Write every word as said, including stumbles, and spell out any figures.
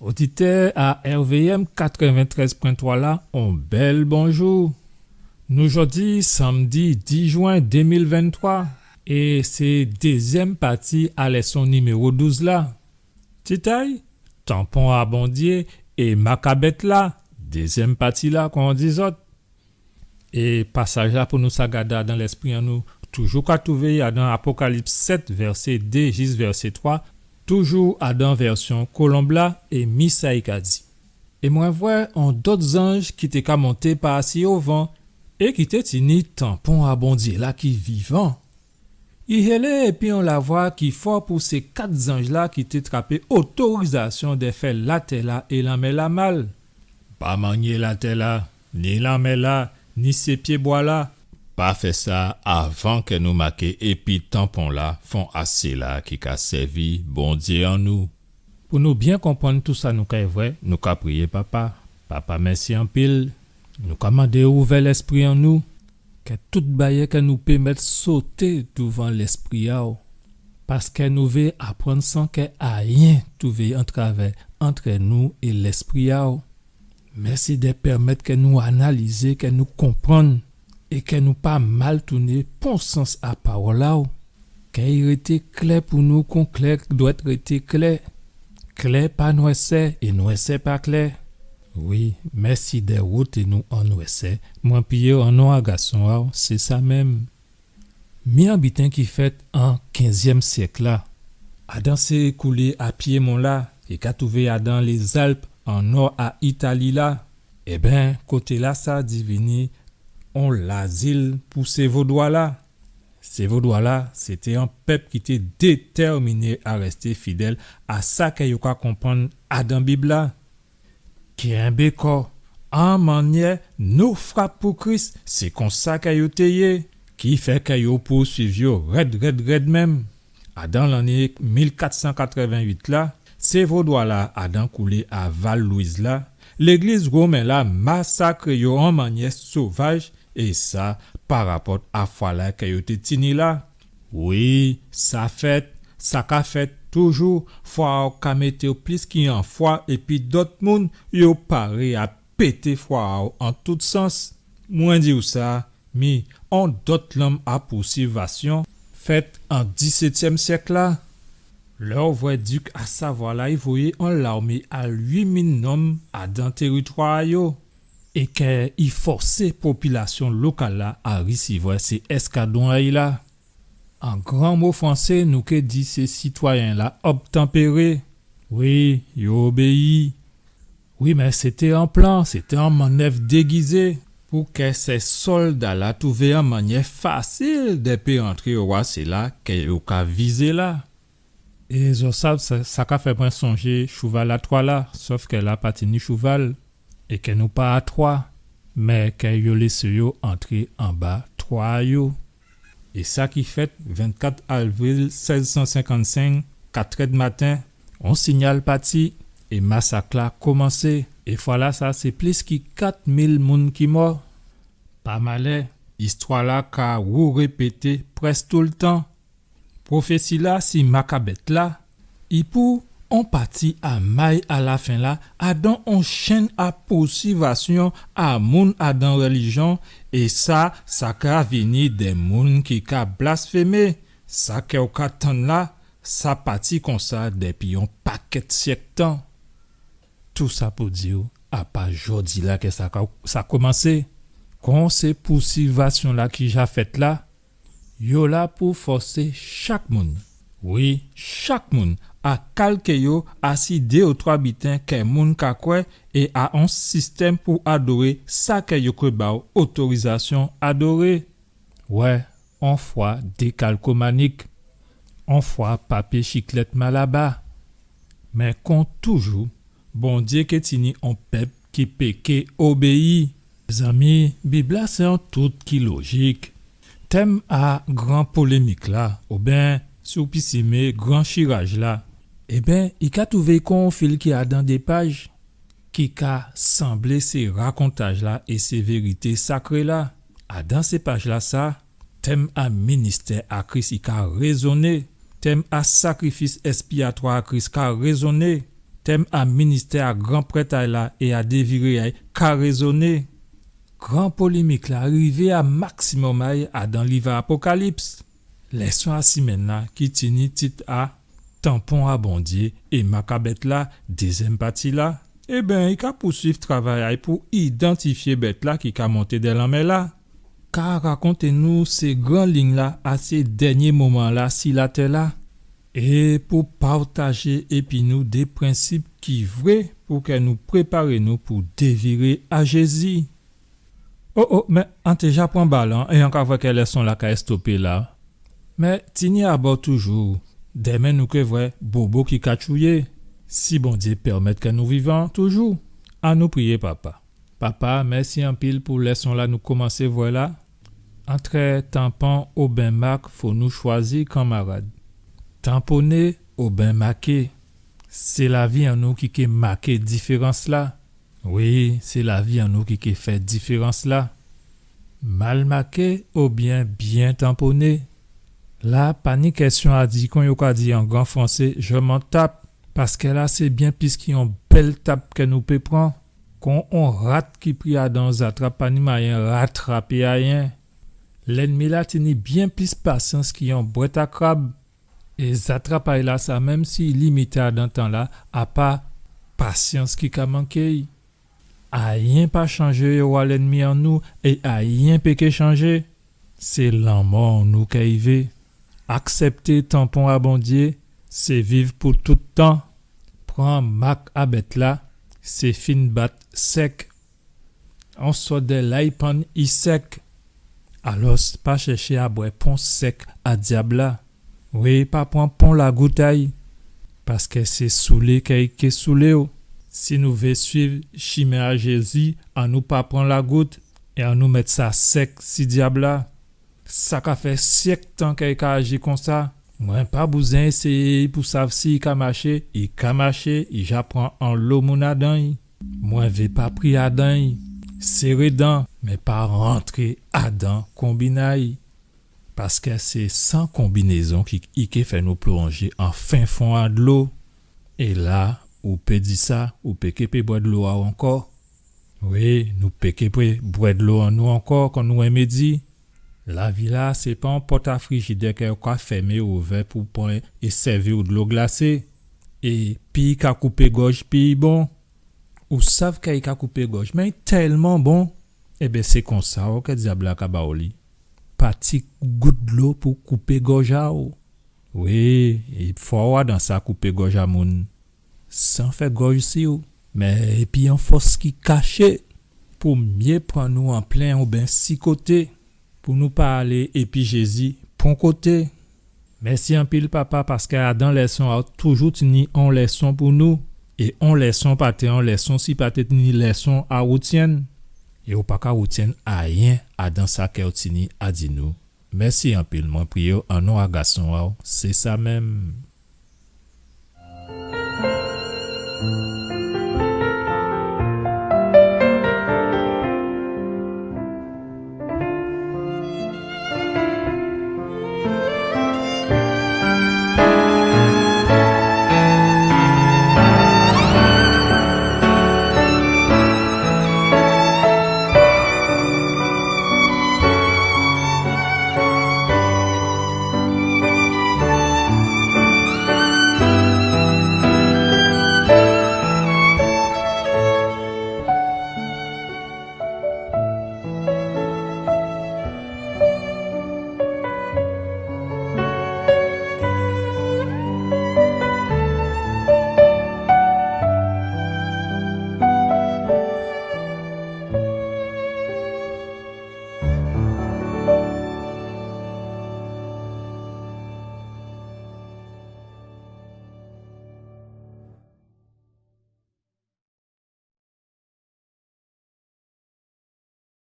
Oditè a R V M katrèventrèz pwen twa la, on bèl bonjou. Nou jòdi sanmdi dis jwen dé mil venntwa, é sé dézyèm pati a lèson niméwo douz la. Tit a'y, Tanpon a Bondyé é Makabèt la, dézyèm pati la, kon di zòt. É pasaj la pou nou sa gadé adan lèspri an nou, toujou ka twouvé adan Apokalips sèt, vèsé dé jis vèsé twa, toujou adan vèsyon Kolonb la, é mi sa i ka di. É mwen vwè on dòt zanj ki té ka monté pa si ovan, é ki té tini tanpon a Bondyé la ki vivan. I hélé épi on lavwa ki fò pou sé kat zanj la ki té trapé otorizasyon dè fè latè la é lanmè la mal. Pa manyé latè la, ni lanmè la, ni sé pyébwa la. Pa fè sa avan kè nou maké épi tanpon la fon a séla ki ka sèvi Bondyé an nou. Pou nou byen konprann tou sa nou kay vwè, nou ka priyé Papa. Papa, mèsi anpil. Nou ka mandé'w ouvè lèspri an nou, kè tout bagay kè nou pé mèt soté douvan lèspri a'w. Paskè nou vé aprann san kè ayen twouvé antravè antrè nou é lèspri a'w. Mèsi dè pèmèt kè nou analizé, kè nou konprann, é kè nou pa mal touné pon sans a pawòl a'w. Kè i rété klè pou nou kon klè dwèt rété klè. Klè pa nwèsè é nwèsè pa klè. Wi, mèsi dè woté nou an nwèsè. Mwen priyé'w an non a Gason a'w, sé sa menm. Mi on biten ki fèt an kenzyèm syèk la. Adan sé koulé a Pyémon la, i ka twouvé adan Lézalp, an nò a Itali la. Ében, koté la sa divini on lazil pou sé Vodwa la. Sé Vodwa la, sété on pèp ki té détèminé a rèsté fidèl a sa kè yo ka konprann adan Bib la. Kenbé kò, an mannyè nou frap pou Kris, sé konsa kè yo té yé, ki fè kè yo pousuiv yo rèd, rèd, rèd menm. Adan lanné mil kat san katrèvenwit la, sé Vodwa la, adan koulé a Val Lwiz la, légliz women la masakré yo an mannyè sovaj, é sa, parapòt a fwa la kè yo té tini la. Wi, sa fèt, sa ka fèt toujou, fwa a'w ka mété'w plis ki on fwa, épi dòt moun, yo paré a pété fwa a'w an tout sans. Mwen di'w sa, mi on dòt lanm a pousuivasyon fèt an disétyèm syèk la. Lè ou vwè dik a Savwa la i voyé on lawmé a uit mil nonm adan téritwa a yo, é kè i fòsé popilasyon lokal la a risivwè sé èskadwon a'y la. An gran mo fwansé, nou ké di sé sitwayen la obtanpéré. Wi, yo obéyi. Wi, mé sété on plan, sété on mannèv dégizé pou kè sé sòlda la twouvé on mannyè fasil dè pé antré owa séla kè yo ka vizé la. É zò sav, sa, sa ka fè mwen sonjé chouval a Twa la, sòf kè la pa tini chouval, é kè nou pa a Twa, mé kè yo lésé yo antré anba Twa a yo. É sa ki fèt vennkat avril sèz san senkannsenk, katrè d maten, on sinyal pati, é masak la komansé. É fwa la sa, sé plis ki kat mil moun ki mò. Pa malè, istwa la ka wourépété prèsk toultan. Pwofési la si Makabèt la, i pou on pati a may a lafen la, adan on chenn a pousuivasyon a moun adan rèlijyon, é sa, sa ka vini dè moun ki ka blasfémé. Sa kè ou ka tann la, sa pati konsa dépi on pakèt syèk tan. Tousa pou di'w, a pa jòdi la kè sa ka, sa komansé. Kon sé pousuivasyon la ki ja fèt la, yo la pou fòsé chak moun, wi, chak moun, a kalké yo asi dé ou twa biten kè moun ka kwè é a on sistèm pou adoré sa kè yo ké ba'w otorizasyon adoré. Wè, on fwa dékalkomanik, on fwa papyé chiklèt Malaba. Mé kon toujou, Bondyé ké tini on pèp ki pé ké obéyi. Mézanmi, Bib la sé on tout ki lojik. Tèm a gran polémik la, oben, si ou pisimé, gran chiraj la, ében, i ka twouvé kon on fil ki adan dé paj, ki ka sanblé sé rakontaj la é sé vérité sakré la. Adan sé paj la sa, tèm a ministè a Kris i ka rézoné. Tèm a sakrifis èspiyatwa a Kris ka rézoné. tèm a ministè a gran prèt a'y la é a déviré a'y ka rézoné. Gran polémik la rivé a maksimòm a'y adan liv a Apokalips. Lèson a simenn la ki tini tit a Tanpon a Bondyé é mak a bèt la, dézyèm pati la, ében, i ka pousuiv travay a'y pou idantifyé bèt la ki ka monté dè lanmè la. Ka rakonté nou sé gran lign la a sé dènyé moman la si latè la, é pou pawtajé épi nou dé prensip ki vré pou kè nou préparé nou pou déviré a Jézi. O, o, mé an té ja pran balan é an ka vwè kè lèson la ka èstopé la. Mé tini abò toujou, dèmen nou ké vwè bobo ki ka tchouyé. Si Bondyé pèmèt kè nou vivan toujou, annou priyé Papa. Papa, mèsi anpil pou lèson la nou komansé vwè la. Antrè tanpon oben mak, fo nou chwazi kanmarad. Tanponé oben maké, sé lavi an nou ki ké maké diférans la. Wi, sé lavi an nou ki ké fè diférans la. Mal maké oubyen byen tanponé. La, pa ni kèsyon a di, kon yo ka di an gran fransé, je m'en tape, paskè la sé byen plis ki on bèl tap kè nou pé pran. Kon on rat ki pri adan on zatrap, pa ni mwayen ratrapé ayen. Lènmi la tini byen plis pasyans ki on bwèt a krab. É zatrap a'y la sa, menm si i limité adan tan la, a pa pasyans ki ka manké'y. Ayen pa chanjé, yo wa lènmi an nou, é ayen pé ké chanjé. Sé lanmò an nou kè i vé. Aksèpté tanpon a Bondyé, sé viv pou tout tan. Pran mak a bèt la, sé fin bat sèk. On sòt dè la i pann i sèk. Alòs, pa chèché a bwè pon sèk a dyab la. Wi, pa pran pon lagout a'y, paskè sé soulé kè i ké soulé'w. Si nou vé suiv chimen a Jézi, annou pa pran lagout, é annou mèt sa sèk si dyab la. Sa ka fè syèk tan kè i ka aji konsa. Mwen pa bouzwen éséyé'y pou sav si i ka maché, i ka maché, i ja pran anlo moun adan'y. Mwen vé pa pri adan'y, séré dan, mé pa rantré adan konbin a'y. Paskè sé san konbinézon ki, i ké fè nou plonjé an fen fon a dlo. É la, ou pé di sa, ou pé ké pé bwè dlo a'w ankò. Wi, nou pé ké pé bwè dlo an nou ankò, kon nou enmé di. Lavi la, sé pa on pòt a frijidè kè ou ka fèmé ouvè pou pran é sèvi'w dlo glasé. É pi i ka koupé gòj, pi i bon. Ou sav kè i ka koupé gòj, mé i tèlman bon. Ében, sé konsa, o, kè dyab la ka ba'w li. Pa ti gout dlo pou koupé gòj a'w. Wi, i fò adan sa koupé gòj a moun. San fè gòj si'w. Mé épi on fòs ki kaché pou myé pran nou an plen oben si koté, pou nou pa alé épi Jézi pon koté. Mèsi anpil, Papa, paskè adan lèson a'w toujou tini on lèson pou nou. É on lèson pa té on lèson si pa té tini lèson a woutyenn. É ou pa ka woutyenn ayen adan sa kè'w tini a di nou. Mèsi anpil, mwen priyé'w an non a gason a'w, sé sa menm.